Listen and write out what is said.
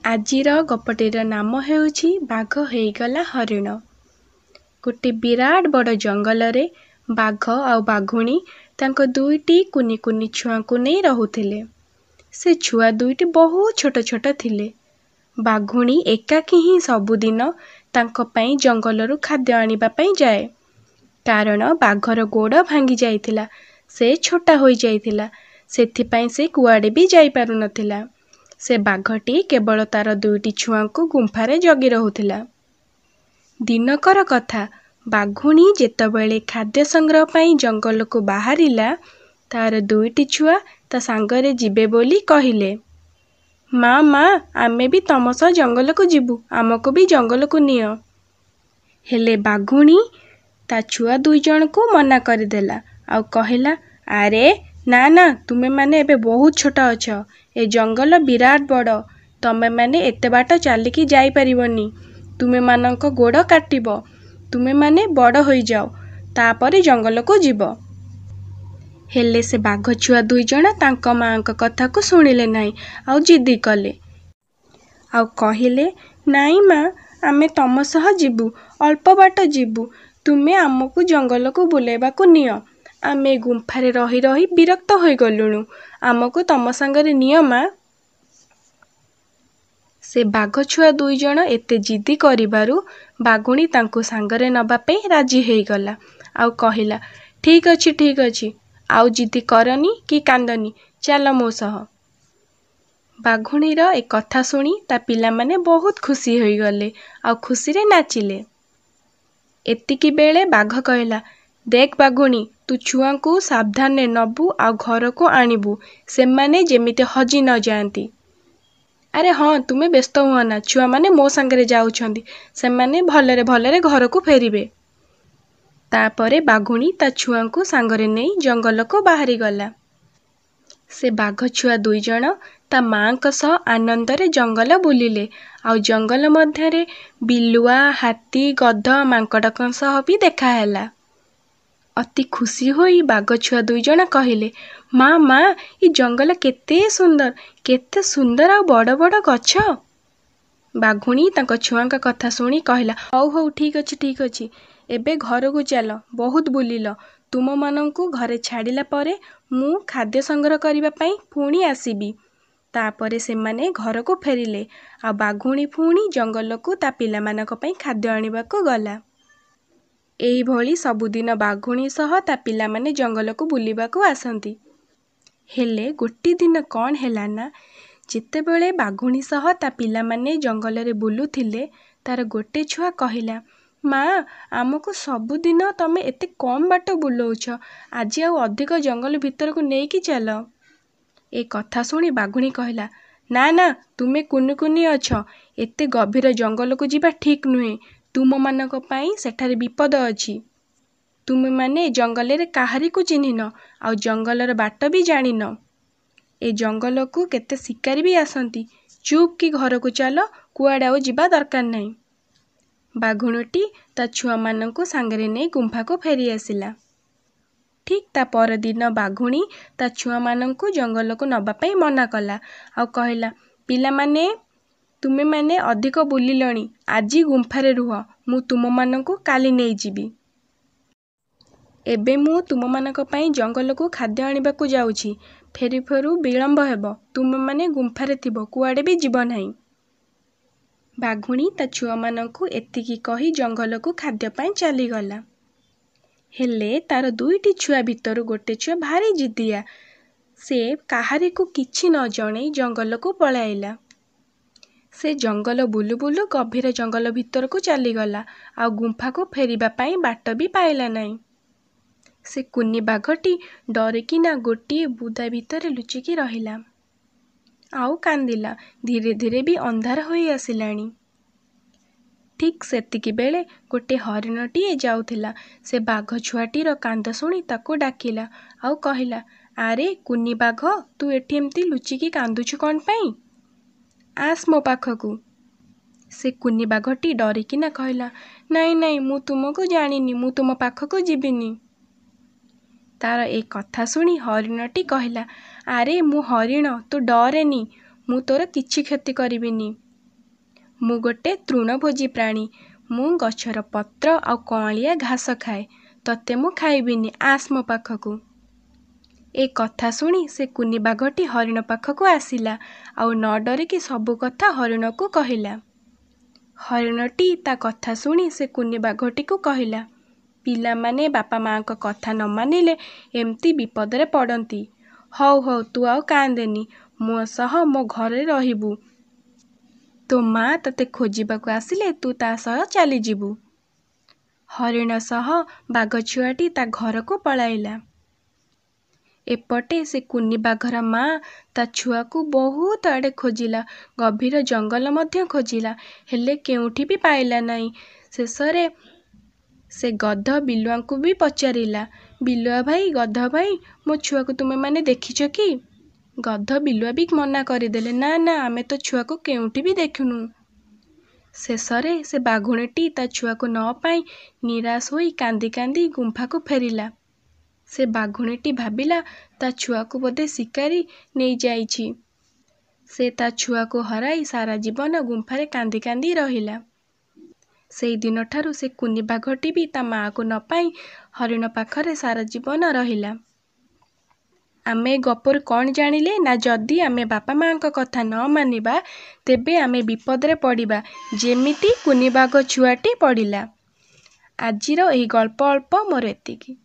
ଆଜିର ଗପଟିର ନାମ ହେଉଛି ବାଘ ହେଇଗଲା ହରିଣ। ଗୋଟେ ବିରାଟ ବଡ଼ ଜଙ୍ଗଲରେ ବାଘ ଆଉ ବାଘୁଣୀ ତାଙ୍କ ଦୁଇଟି କୁନି କୁନି ଛୁଆଙ୍କୁ ନେଇ ରହୁଥିଲେ। ସେ ଛୁଆ ଦୁଇଟି ବହୁତ ଛୋଟ ଛୋଟ ଥିଲେ। ବାଘୁଣୀ ଏକାକୀ ହିଁ ସବୁଦିନ ତାଙ୍କ ପାଇଁ ଜଙ୍ଗଲରୁ ଖାଦ୍ୟ ଆଣିବା ପାଇଁ ଯାଏ। କାରଣ ବାଘର ଗୋଡ଼ ଭାଙ୍ଗି ଯାଇଥିଲା, ସେ ଛୋଟା ହୋଇଯାଇଥିଲା, ସେଥିପାଇଁ ସେ କୁଆଡ଼େ ବି ଯାଇପାରୁନଥିଲା। ସେ ବାଘଟି କେବଳ ତାର ଦୁଇଟି ଛୁଆଙ୍କୁ ଗୁମ୍ଫାରେ ଜଗି ରହୁଥିଲା। ଦିନକର କଥା, ବାଘୁଣୀ ଯେତେବେଳେ ଖାଦ୍ୟ ସଂଗ୍ରହ ପାଇଁ ଜଙ୍ଗଲକୁ ବାହାରିଲା, ତାର ଦୁଇଟି ଛୁଆ ତା ସାଙ୍ଗରେ ଯିବେ ବୋଲି କହିଲେ। ମା ମା, ଆମେ ବି ତମ ସହ ଜଙ୍ଗଲକୁ ଯିବୁ, ଆମକୁ ବି ଜଙ୍ଗଲକୁ ନିଅ। ହେଲେ ବାଘୁଣୀ ତା ଛୁଆ ଦୁଇଜଣଙ୍କୁ ମନା କରିଦେଲା ଆଉ କହିଲା, ଆରେ ନା ନା, ତୁମେମାନେ ଏବେ ବହୁତ ଛୋଟ ଅଛ। ଏ ଜଙ୍ଗଲ ବିରାଟ ବଡ଼, ତମେମାନେ ଏତେ ବାଟ ଚାଲିକି ଯାଇପାରିବନି, ତୁମେମାନଙ୍କ ଗୋଡ଼ କାଟିବ। ତୁମେମାନେ ବଡ଼ ହୋଇଯାଅ, ତାପରେ ଜଙ୍ଗଲକୁ ଯିବ। ହେଲେ ସେ ବାଘ ଛୁଆ ଦୁଇଜଣ ତାଙ୍କ ମାଆଙ୍କ କଥାକୁ ଶୁଣିଲେ ନାହିଁ ଆଉ ଜିଦି କଲେ। ଆଉ କହିଲେ, ନାଇଁ ମା, ଆମେ ତମ ସହ ଯିବୁ, ଅଳ୍ପ ବାଟ ଯିବୁ, ତୁମେ ଆମକୁ ଜଙ୍ଗଲକୁ ବୁଲାଇବାକୁ ନିଅ। ଆମେ ଗୁମ୍ଫାରେ ରହି ରହି ବିରକ୍ତ ହୋଇଗଲୁଣୁ, ଆମକୁ ତମ ସାଙ୍ଗରେ ନିଅ ମା। ସେ ବାଘ ଛୁଆ ଦୁଇଜଣ ଏତେ ଜିଦି କରିବାରୁ ବାଘୁଣୀ ତାଙ୍କୁ ସାଙ୍ଗରେ ନେବା ପାଇଁ ରାଜି ହେଇଗଲା ଆଉ କହିଲା, ଠିକ୍ ଅଛି ଠିକ୍ ଅଛି, ଆଉ ଜିଦି କରନି କି କାନ୍ଦନି, ଚାଲ ମୋ ସହ। ବାଘୁଣୀର ଏ କଥା ଶୁଣି ତା ପିଲାମାନେ ବହୁତ ଖୁସି ହୋଇଗଲେ ଆଉ ଖୁସିରେ ନାଚିଲେ। ଏତିକିବେଳେ ବାଘ କହିଲା, ଦେଖ ବାଘୁଣୀ, ତୁ ଛୁଆଙ୍କୁ ସାବଧାନରେ ନେବୁ ଆଉ ଘରକୁ ଆଣିବୁ, ସେମାନେ ଯେମିତି ହଜି ନ ଯାଆନ୍ତି। ଆରେ ହଁ, ତୁମେ ବ୍ୟସ୍ତ ହୁଅନା, ଛୁଆମାନେ ମୋ ସାଙ୍ଗରେ ଯାଉଛନ୍ତି, ସେମାନେ ଭଲରେ ଭଲରେ ଘରକୁ ଫେରିବେ। ତାପରେ ବାଘୁଣୀ ତା ଛୁଆଙ୍କୁ ସାଙ୍ଗରେ ନେଇ ଜଙ୍ଗଲକୁ ବାହାରିଗଲା। ସେ ବାଘ ଛୁଆ ଦୁଇଜଣ ତା ମାଆଙ୍କ ସହ ଆନନ୍ଦରେ ଜଙ୍ଗଲ ବୁଲିଲେ ଆଉ ଜଙ୍ଗଲ ମଧ୍ୟରେ ବିଲୁଆ, ହାତୀ, ଗଧ, ମାଙ୍କଡ଼ଙ୍କ ସହ ବି ଦେଖାହେଲା। ଅତି ଖୁସି ହୋଇ ବାଘ ଛୁଆ ଦୁଇଜଣ କହିଲେ, ମା ମା, ଏ ଜଙ୍ଗଲ କେତେ ସୁନ୍ଦର, କେତେ ସୁନ୍ଦର ଆଉ ବଡ଼ ବଡ଼ ଗଛ। ବାଘୁଣୀ ତାଙ୍କ ଛୁଆଙ୍କ କଥା ଶୁଣି କହିଲା, ହଉ ହଉ, ଠିକ୍ ଅଛି ଠିକ୍ ଅଛି, ଏବେ ଘରକୁ ଚାଲ, ବହୁତ ବୁଲିଲ। ତୁମମାନଙ୍କୁ ଘରେ ଛାଡ଼ିଲା ପରେ ମୁଁ ଖାଦ୍ୟ ସଂଗ୍ରହ କରିବା ପାଇଁ ପୁଣି ଆସିବି। ତାପରେ ସେମାନେ ଘରକୁ ଫେରିଲେ ଆଉ ବାଘୁଣୀ ପୁଣି ଜଙ୍ଗଲକୁ ତା ପିଲାମାନଙ୍କ ପାଇଁ ଖାଦ୍ୟ ଆଣିବାକୁ ଗଲା। ଏହିଭଳି ସବୁଦିନ ବାଘୁଣୀ ସହ ତା ପିଲାମାନେ ଜଙ୍ଗଲକୁ ବୁଲିବାକୁ ଆସନ୍ତି। ହେଲେ ଗୋଟିଏ ଦିନ କ'ଣ ହେଲା ନା, ଯେତେବେଳେ ବାଘୁଣୀ ସହ ତା ପିଲାମାନେ ଜଙ୍ଗଲରେ ବୁଲୁଥିଲେ, ତାର ଗୋଟେ ଛୁଆ କହିଲା, ମା, ଆମକୁ ସବୁଦିନ ତମେ ଏତେ କମ୍ ବାଟ ବୁଲଉଛ, ଆଜି ଆଉ ଅଧିକ ଜଙ୍ଗଲ ଭିତରକୁ ନେଇକି ଚାଲ। ଏ କଥା ଶୁଣି ବାଘୁଣୀ କହିଲା, ନା ନା, ତୁମେ କୁନି କୁନି ଅଛ, ଏତେ ଗଭୀର ଜଙ୍ଗଲକୁ ଯିବା ଠିକ୍ ନୁହେଁ, ତୁମମାନଙ୍କ ପାଇଁ ସେଠାରେ ବିପଦ ଅଛି। ତୁମେମାନେ ଏ ଜଙ୍ଗଲରେ କାହାରିକୁ ଚିହ୍ନିନ ଆଉ ଜଙ୍ଗଲର ବାଟ ବି ଜାଣିନ। ଏ ଜଙ୍ଗଲକୁ କେତେ ଶିକାରୀ ବି ଆସନ୍ତି। ଚୁପ୍ କି ଘରକୁ ଚାଲ, କୁଆଡ଼େ ଆଉ ଯିବା ଦରକାର ନାହିଁ। ବାଘୁଣୀଟି ତା ଛୁଆମାନଙ୍କୁ ସାଙ୍ଗରେ ନେଇ ଗୁମ୍ଫାକୁ ଫେରିଆସିଲା। ଠିକ୍ ତା ପରଦିନ ବାଘୁଣୀ ତା ଛୁଆମାନଙ୍କୁ ଜଙ୍ଗଲକୁ ନେବା ପାଇଁ ମନା କଲା ଆଉ କହିଲା, ପିଲାମାନେ, ତୁମେମାନେ ଅଧିକ ବୁଲିଲଣି, ଆଜି ଗୁମ୍ଫାରେ ରୁହ, ମୁଁ ତୁମମାନଙ୍କୁ କାଲି ନେଇଯିବି। ଏବେ ମୁଁ ତୁମମାନଙ୍କ ପାଇଁ ଜଙ୍ଗଲକୁ ଖାଦ୍ୟ ଆଣିବାକୁ ଯାଉଛି, ଫେରୁ ଫେରୁ ବିଳମ୍ବ ହେବ, ତୁମେମାନେ ଗୁମ୍ଫାରେ ଥିବ, କୁଆଡ଼େ ବି ଯିବ ନାହିଁ। ବାଘୁଣୀ ତା ଛୁଆମାନଙ୍କୁ ଏତିକି କହି ଜଙ୍ଗଲକୁ ଖାଦ୍ୟ ପାଇଁ ଚାଲିଗଲା। ହେଲେ ତାର ଦୁଇଟି ଛୁଆ ଭିତରୁ ଗୋଟେ ଛୁଆ ଭାରି ଜିଦିଆ, ସେ କାହାରିକୁ କିଛି ନ ଜଣେଇ ଜଙ୍ଗଲକୁ ପଳାଇଲା। ସେ ଜଙ୍ଗଲ ବୁଲୁ ବୁଲୁ ଗଭୀର ଜଙ୍ଗଲ ଭିତରକୁ ଚାଲିଗଲା ଆଉ ଗୁମ୍ଫାକୁ ଫେରିବା ପାଇଁ ବାଟ ବି ପାଇଲା ନାହିଁ। ସେ କୁନି ବାଘଟି ଡରିକିନା ଗୋଟିଏ ବୁଦା ଭିତରେ ଲୁଚିକି ରହିଲା ଆଉ କାନ୍ଦିଲା। ଧୀରେ ଧୀରେ ବି ଅନ୍ଧାର ହୋଇ ଆସିଲାଣି। ଠିକ୍ ସେତିକିବେଳେ ଗୋଟେ ହରିଣଟିଏ ଯାଉଥିଲା। ସେ ବାଘ ଛୁଆଟିର କାନ୍ଦ ଶୁଣି ତାକୁ ଡାକିଲା ଆଉ କହିଲା, ଆରେ କୁନି ବାଘ, ତୁ ଏଠି ଏମିତି ଲୁଚିକି କାନ୍ଦୁଛୁ କ'ଣ ପାଇଁ? ଆସ ମୋ ପାଖକୁ। ସେ କୁନି ବାଘଟି ଡରିକିନା କହିଲା, ନାଇଁ ନାଇଁ, ମୁଁ ତୁମକୁ ଜାଣିନି, ମୁଁ ତୁମ ପାଖକୁ ଯିବିନି। ତାର ଏ କଥା ଶୁଣି ହରିଣଟି କହିଲା, ଆରେ ମୁଁ ହରିଣ, ତୁ ଡରେନି, ମୁଁ ତୋର କିଛି କ୍ଷତି କରିବିନି। ମୁଁ ଗୋଟେ ତୃଣଭୋଜୀ ପ୍ରାଣୀ। ମୁଁ ଗଛର ପତ୍ର ଆଉ କଅଁଳିଆ ଘାସ ଖାଏ। ତତେ ମୁଁ ଖାଇବିନି, ଆସ ମୋ ପାଖକୁ। ଏ କଥା ଶୁଣି ସେ କୁନି ବାଘଟି ହରିଣ ପାଖକୁ ଆସିଲା ଆଉ ନ ଡରିକି ସବୁ କଥା ହରିଣକୁ କହିଲା। ହରିଣଟି ତା କଥା ଶୁଣି ସେ କୁନି ବାଘଟିକୁ କହିଲା, ପିଲାମାନେ ବାପା ମାଆଙ୍କ କଥା ନ ମାନିଲେ ଏମିତି ବିପଦରେ ପଡ଼ନ୍ତି। ହଉ ହଉ, ତୁ ଆଉ କାନ୍ଦେନି, ମୋ ସହ ମୋ ଘରେ ରହିବୁ। ତୋ ମା ତତେ ଖୋଜିବାକୁ ଆସିଲେ ତୁ ତା ସହ ଚାଲିଯିବୁ। ହରିଣ ସହ ବାଘ ଛୁଆଟି ତା ଘରକୁ ପଳାଇଲା। ଏପଟେ ସେ କୁନି ବାଘର ମା ତା ଛୁଆକୁ ବହୁତ ଆଡ଼େ ଖୋଜିଲା, ଗଭୀର ଜଙ୍ଗଲ ମଧ୍ୟ ଖୋଜିଲା, ହେଲେ କେଉଁଠି ବି ପାଇଲା ନାହିଁ। ଶେଷରେ ସେ ଗଧ ବିଲୁଆଙ୍କୁ ବି ପଚାରିଲା, ବିଲୁଆ ଭାଇ, ଗଧ ଭାଇ, ମୋ ଛୁଆକୁ ତୁମେମାନେ ଦେଖିଛ କି? ଗଧ ବିଲୁଆ ବି ମନା କରିଦେଲେ, ନା ନା, ଆମେ ତ ଛୁଆକୁ କେଉଁଠି ବି ଦେଖିନୁ। ଶେଷରେ ସେ ବାଘୁଣୀଟି ତା ଛୁଆକୁ ନ ପାଇ ନିରାଶ ହୋଇ କାନ୍ଦି କାନ୍ଦି ଗୁମ୍ଫାକୁ ଫେରିଲା। ସେ ବାଘୁଣୀଟି ଭାବିଲା ତା ଛୁଆକୁ ବୋଧେ ଶିକାରୀ ନେଇଯାଇଛି। ସେ ତା ଛୁଆକୁ ହରାଇ ସାରା ଜୀବନ ଗୁମ୍ଫାରେ କାନ୍ଦି କାନ୍ଦି ରହିଲା। ସେଇଦିନଠାରୁ ସେ କୁନି ବାଘଟି ବି ତା ମାଆକୁ ନ ପାଇ ହରିଣ ପାଖରେ ସାରା ଜୀବନ ରହିଲା। ଆମେ ଏ ଗପରୁ କ'ଣ ଜାଣିଲେ ନା, ଯଦି ଆମେ ବାପା ମାଆଙ୍କ କଥା ନ ମାନିବା ତେବେ ଆମେ ବିପଦରେ ପଡ଼ିବା, ଯେମିତି କୁନି ବାଘ ଛୁଆଟି ପଡ଼ିଲା। ଆଜିର ଏହି ଗଳ୍ପ ଅଳ୍ପ ମୋର ଏତିକି।